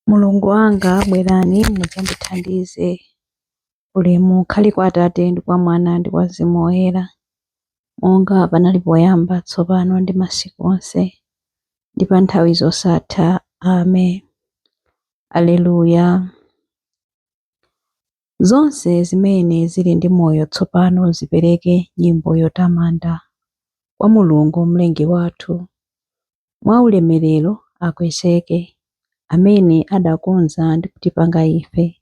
Mulungu wanga, bwerani mudzandithandize. Ulemu ukhale kwa Atate ndi kwa Mwana ndi kwa Mzimu Woyera, monga panali poyamba, tsopano ndi masiku onse, ndi pa nthawi zosatha. Amen. Aleluya. Zonse zimene zili ndi moyo tsopano zipereke nyimbo yotamanda kwa Mulungu Mlengi wathu. Mwa ulemerero akwezeke, amene adakonza ndi kutipanga ife,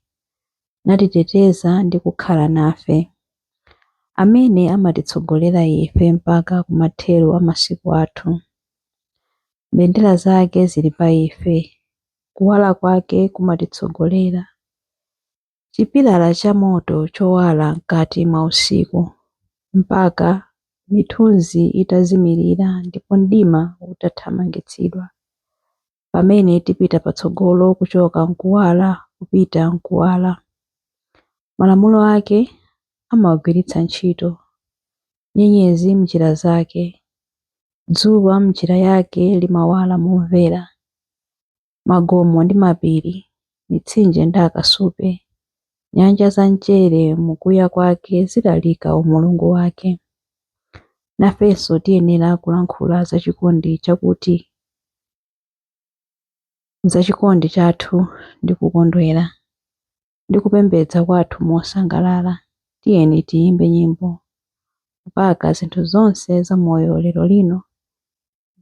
natiteteza ndi kukhala nafe, amene amatitsogolera ife mpaka kumathero a masiku athu. Mbendera zake zili pa ife, kuwala kwake kumatitsogolera. Chipilala cha moto chowala mkati mwa usiku, mpaka mithunzi itazimirira ndipo mdima utathamangitsidwa. Pamene tipita patsogolo kuchoka mkuwala kupita mkuwala. Malamulo ake amawagwiritsa ntchito, nyenyezi m'njira zake, dzuwa m'njira yake limawala momvera, magomo ndi mapiri, mitsinje ndi akasupe, nyanja za mchere mukuya kwake zilalika umulungu wake. Nafenso tiyenera kulankhula za chikondi chakuti za chikondi chathu ndi kukondwera ndi kupembedza kwathu mosangalala. Tiyeni tiyimbe nyimbo mpaka zinthu zonse za moyo lero lino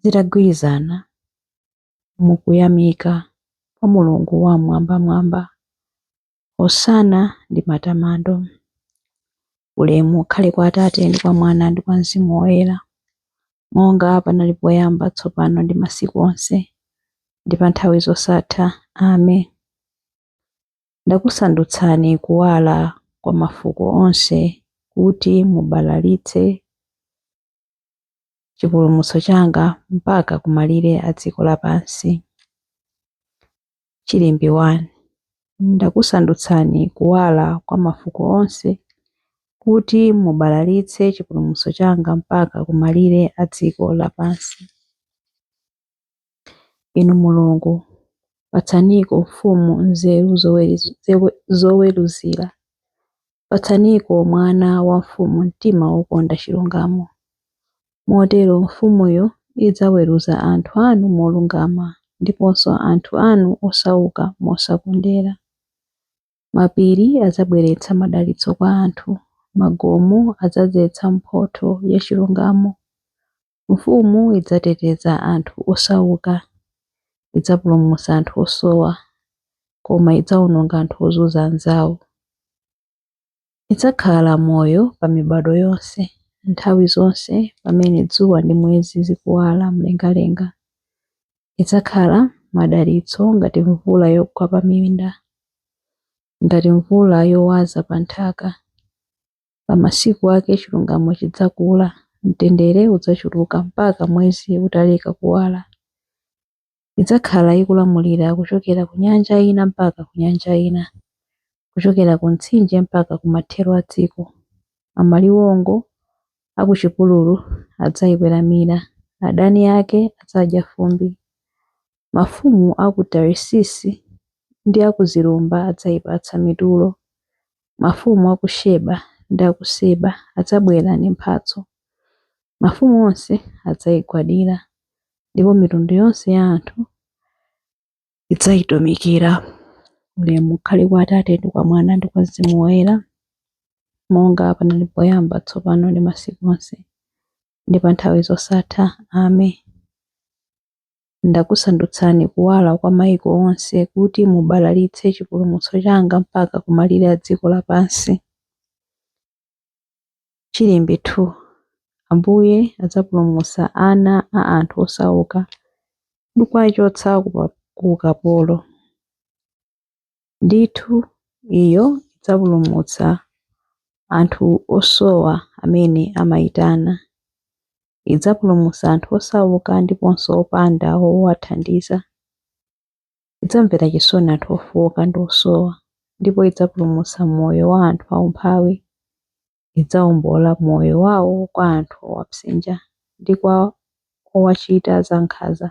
zitagwirizana mukuyamika kwa Mulungu wamwambamwamba. Hosana ndi matamando. Ulemu ukhale kwa Atate ndi kwa Mwana ndi kwa Mzimu Woyera, monga panali poyamba, tsopano ndi masiku onse, ndi pa nthawi zosatha. Amen. Ndakusandutsani kuwala kwa mafuko onse, kuti mubalalitse chipulumutso changa mpaka kumalire a dziko lapansi. Chilimbi 1. Ndakusandutsani kuwala kwa mafuko onse, kuti mubalalitse chipulumutso changa mpaka kumalire a dziko lapansi. Inu Mulungu, patsaniko mfumu nzeru zoweruzira. Patsaniko mwana wa mfumu mtima wokonda chilungamo. Motero mfumuyo idzaweruza anthu anu molungama, ndiponso anthu anu osauka mosakondera. Mapiri adzabweretsa madalitso kwa anthu, magomo adzadzetsa mphotho ya chilungamo. Mfumu idzateteza anthu osauka, idzapulumutsa anthu osowa, koma idzawononga anthu ozunza anzawo. Idzakhala moyo pa mibado yonse, nthawi zonse pamene dzuwa ndi mwezi zikuwala mlengalenga. Idzakhala madalitso ngati mvula yogwa pa minda, ngati mvula yowaza pa nthaka. Pa masiku ake chilungamo chidzakula, mtendere udzachuluka mpaka mwezi utaleka kuwala. Idzakhala ikulamulira kuchokera ku nyanja ina mpaka ku nyanja ina, kuchokera ku mtsinje mpaka ku mathero a dziko. Amaliwongo a ku chipululu adzayiweramira, adani ake adzadya fumbi. Mafumu a ku Tarisisi ndi a ku zilumba adzayipatsa mitulo. Mafumu a ku Sheba ndi a ku Seba adzabwera ndi mphatso. Mafumu onse adzayigwadira, ndipo mitundu yonse ya anthu idzayitumikira. Ulemu ukhale kwa Atate ndi kwa Mwana ndi kwa Mzimu Woyera, monga panali poyamba, tsopano ndi masiku onse, ndi pa nthawi zosatha. Amen. Ndakusandutsani kuwala kwa maiko onse, kuti mubalalitse chipulumutso changa mpaka kumalire a dziko lapansi. Chilimbi 2. Ambuye adzapulumutsa ana a anthu osauka ndi kuwachotsa ku ukapolo. Ndithu iyo idzapulumutsa anthu osowa amene amayitana. Idzapulumutsa anthu osauka ndiponso opanda wowathandiza. Idzamvera chisoni anthu ofowoka ndi osowa, ndipo idzapulumutsa moyo wa anthu aumphawi. Idzawombola moyo wawo kwa anthu owapsinja ndi kwa owachita zankhanza.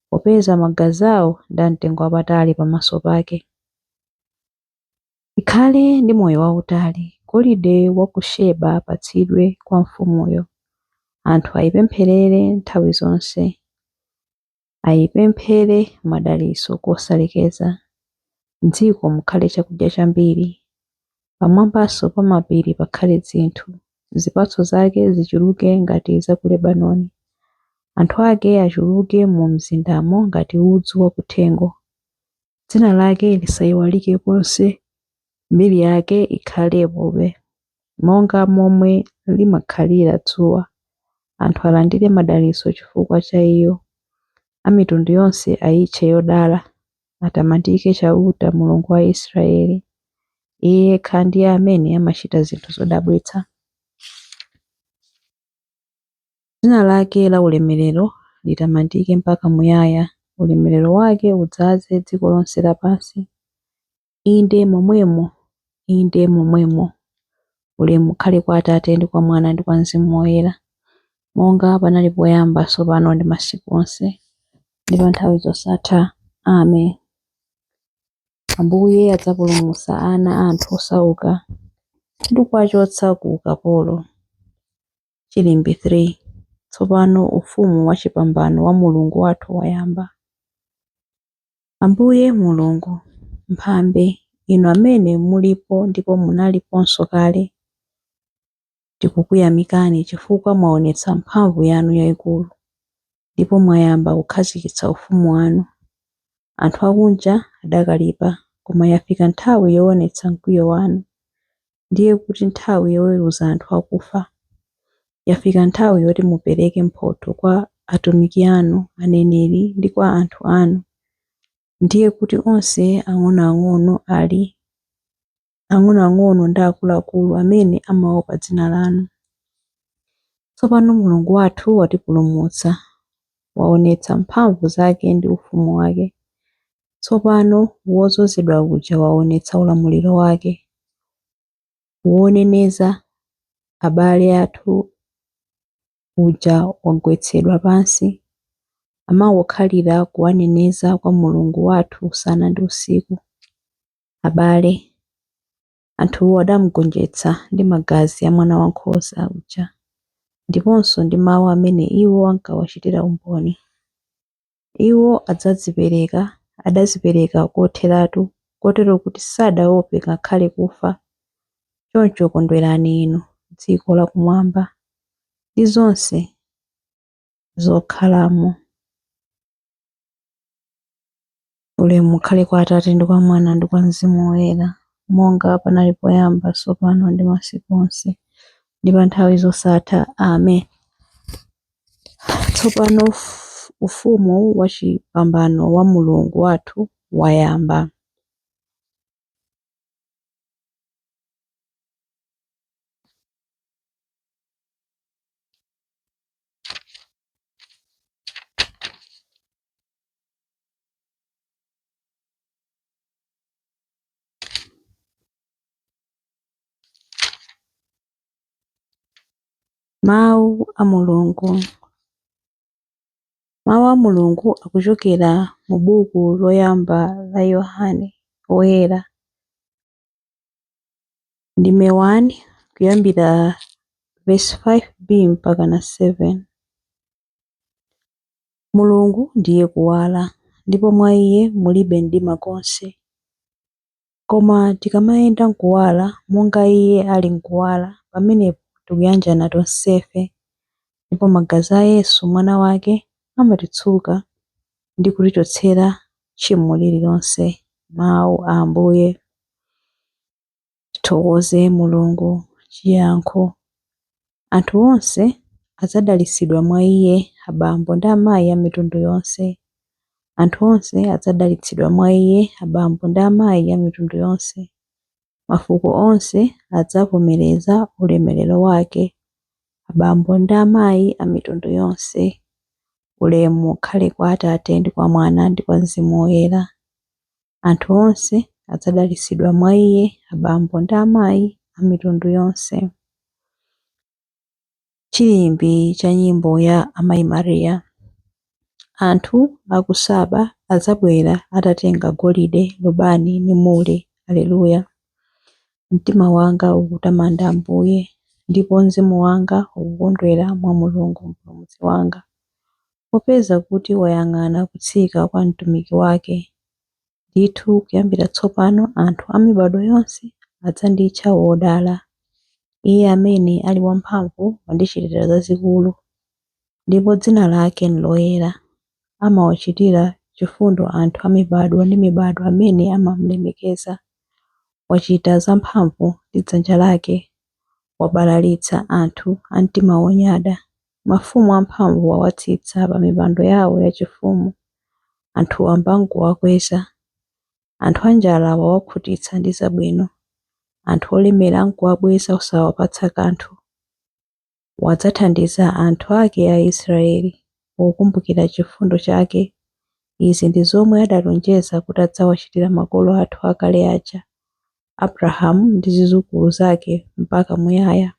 popeza magazi awo ndi amtengo wapatali pamaso pake. Ikhale ndi moyo wautali, golide wa ku Sheba apatsidwe kwa mfumuyo. Anthu ayipempherere nthawi zonse, ayipemphere madalitso kosalekeza. M'dziko mukhale chakudya chambiri, pamwambanso pa mapiri pakhale dzinthu, zipatso zake zichuluke ngati za ku Lebanoni. Anthu ake achuluke mu mzindamo ngati udzu wakuthengo. Dzina lake lisayiwalike konse, mbiri yake ikhalepobe, monga momwe limakhalira dzuwa. Anthu alandire madalitso chifukwa cha iyo. A mitundu yonse ayitche yodala. Atamandike Chauta, Mulungu wa Israele. Iye yekha ndiye amene amachita zinthu zodabwitsa. Dzina lake la ulemerero litamandike mpaka muyaya, ulemerero wake udzaze dziko lonse lapansi. Inde momwemo, inde momwemo. Ulemu ukhale kwa Atate ndi kwa Mwana ndi kwa Mzimu Woyera, monga panali poyamba, tsopano ndi masiku onse, ndi pa nthawi zosatha. Amen. Ambuye adzapulumutsa ana a anthu osauka ndi kuwachotsa ku ukapolo. Chilimbi 3. Tsopano ufumu wachipambano wa Mulungu wathu wayamba. Ambuye Mulungu, Mphambe, inu amene mulipo ndipo munaliponso kale, tikukuyamikani chifukwa mwaonetsa mphamvu yanu yaikulu, ndipo mwayamba kukhazikitsa ufumu wanu. Anthu akunja adakalipa, koma yafika nthawi yoonetsa mkwiyo wanu, ndiye kuti nthawi yoweruza anthu akufa. Yafika nthawi yoti mupereke mphotho kwa atumiki anu, aneneri, ndi kwa anthu anu, ndiye kuti onse ang'onoang'ono ndi akuluakulu amene amaopa dzina lanu. Tsopano Mulungu wathu watipulumutsa, waonetsa mphamvu zake ndi ufumu wake. Tsopano wodzozedwa uja waonetsa ulamuliro wake, woneneza abale athu uja wagwetsedwa pansi, amangokhalira kuwaneneza kwa Mulungu wathu usana ndi usiku. Abale, anthuwo adamugonjetsa ndi magazi a Mwanawankhosa uja, ndiponso ndi mawu amene iwo ankawachitira umboni. Iwo adadzipereka kotheratu, kotero kuti sadaope ngakhale kufa. Choncho kondwerani inu, dziko lakumwamba, ndi zonse zokhalamo. Ulemu ukhale kwa Atate ndi kwa Mwana ndi kwa Mzimu Woyera, monga panali poyamba, tsopano ndi masiku onse, ndi pa nthawi zosatha. Amen. Tsopano ufumu wachipambano wa Mulungu wathu wayamba. Mawu a Mulungu. Mawu a Mulungu akuchokera mu buku loyamba la Yohane Woyera, ndime 1 kuyambira verse 5b mpaka na 7. Mulungu ndiye kuwala, ndipo mwa Iye mulibe mdima konse. Koma tikamayenda m'kuwala, monga Iye ali m'kuwala, pamenepo tikuyanjana tonsefe, ndipo magazi a Yesu Mwana wake amatitsuka ndi kutichotsera tchimo lililonse. Mawu a Ambuye. Tithokoze Mulungu. Chiyankho. Anthu onse adzadalitsidwa mwa Iye, abambo ndi amayi a mitundu yonse. Anthu onse adzadalitsidwa mwa Iye, abambo ndi amayi a mitundu yonse. Mafuko onse adzavomereza ulemerero wake, abambo ndi amayi a mitundu yonse. Ulemu ukhale kwa Atate ndi kwa Mwana ndi kwa Mzimu Woyera. Anthu onse adzadalitsidwa mwa Iye, abambo ndi amayi a mitundu yonse. Chilimbi cha nyimbo ya Amayi Maria. Anthu a ku Saba adzabwera atatenga golide, lubani ndi mure. Aleluya. Mtima wanga ukutamanda Ambuye, ndipo mzimu wanga ukukondwera mwa Mulungu Mpulumutsi wanga, popeza kuti wayang'ana kutsika kwa mtumiki wake. Ndithu kuyambira tsopano anthu a mibado yonse adzanditcha wodala. Iye amene ali wamphamvu wandichitira zazikulu, ndipo dzina lake n'loyera. Amawachitira chifundo anthu a mibado ndi mibado amene amamulemekeza. Wachita zamphamvu ndi dzanja lake, wabalalitsa anthu a mtima wonyada. Mafumu amphamvu wawatsitsa pa mipando yawo yachifumu, anthu wamba n'kuwakweza. Anthu anjala wawakhutitsa ndi zabwino, anthu olemera n'kuwabweza osawapatsa kanthu. Wadzathandiza anthu ake a Israeli pokumbukira chifundo chake. Izi ndi zomwe adalonjeza kuti adzawachitira makolo athu akale aja, Abrahamu ndi zidzukulu zake mpaka muyaya.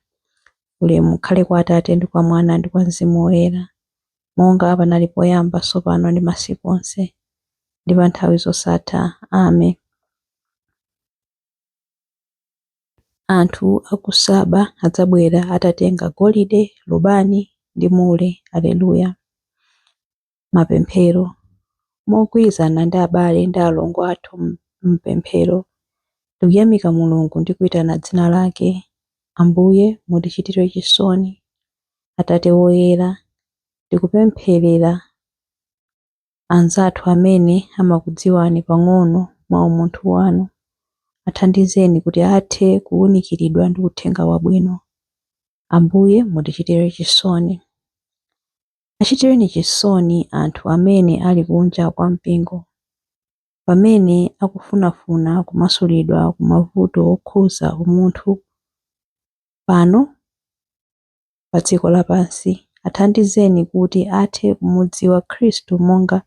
Ulemu ukhale kwa Atate ndi kwa Mwana ndi kwa Mzimu Woyera, monga panali poyamba, tsopano ndi masiku onse, ndi pa nthawi zosatha. Amen. Anthu a ku Saba adzabwera atatenga golide, lubani ndi mure. Aleluya. Mapemphero. Mogwirizana ndi abale ndi alongo athu m'pemphero, tikuyamika Mulungu ndi kuitana dzina lake. Ambuye, mutichitire chisoni. Atate woyera, tikupempherera anzathu amene amakudziwani pang'ono mwa umunthu wanu. Athandizeni kuti athe kuwunikiridwa ndi uthenga wabwino. Ambuye, mutichitire chisoni. Achitireni chisoni anthu amene ali kunja kwa mpingo, pamene akufunafuna kumasulidwa ku mavuto okhudza umunthu pano pa dziko lapansi. Athandizeni kuti athe kumudziwa Khristu monga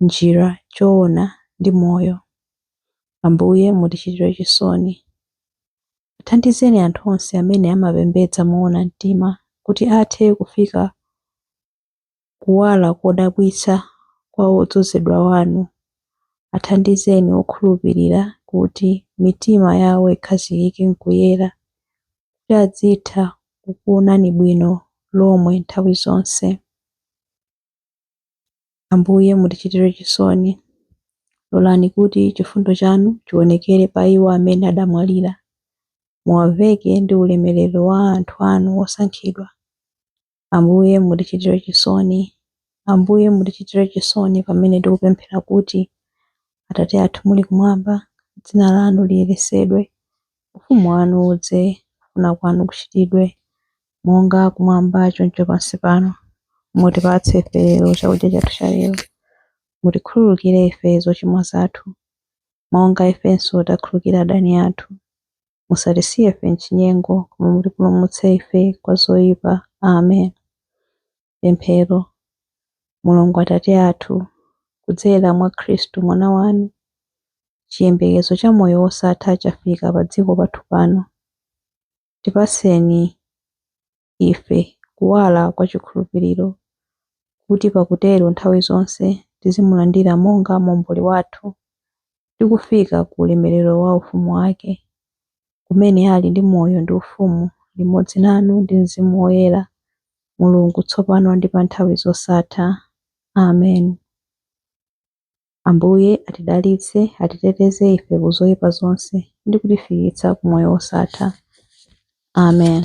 njira, choona ndi moyo. Ambuye, mutichitire chisoni. Athandizeni anthu onse amene amapembedza moona mtima kuti athe kufika kuwala kodabwitsa kwa wodzozedwa wanu. Athandizeni okhulupirira kuti mitima yawo ikhazikike m'kuyera, kuti adzitha kukuonani bwino lomwe nthawi zonse. Ambuye, mutichitire chisoni. Lolani kuti chifundo chanu chionekere pa iwo amene adamwalira. Muwaveke ndi ulemerero wa anthu anu osankhidwa. Ambuye, mutichitire chisoni. Ambuye, mutichitire chisoni pamene tikupemphera kuti, Atate athu muli kumwamba, dzina lanu liyeretsedwe, ufumu wanu udze, kufuna kwanu kuchitidwe, monga kumwamba choncho pansi pano. Mutipatse ife lero chakudya chathu cha lero. Mutikhululukire ife zochimwa zathu, monga ifenso takhululukira adani athu. Musatisiye ife m'chinyengo, koma mutipulumutse ife kwa zoyipa. Amen. Pemphero. Mulungu Atate athu, kudzera mwa Khristu Mwana wanu, chiyembekezo cha moyo wosatha chafika pa dziko pathu pano. Tipatseni ife kuwala kwa chikhulupiriro, kuti pakutero nthawi zonse tizimulandira monga Momboli wathu ndi kufika ku ulemerero wa ufumu wake, kumene ali ndi moyo ndi ufumu limodzi nanu ndi Mzimu Woyera, Mulungu tsopano ndi pa nthawi zosatha. Amen. Ambuye atidalitse, atiteteze ife ku zoyipa zonse ndi kutifikitsa ku moyo wosatha. Amen.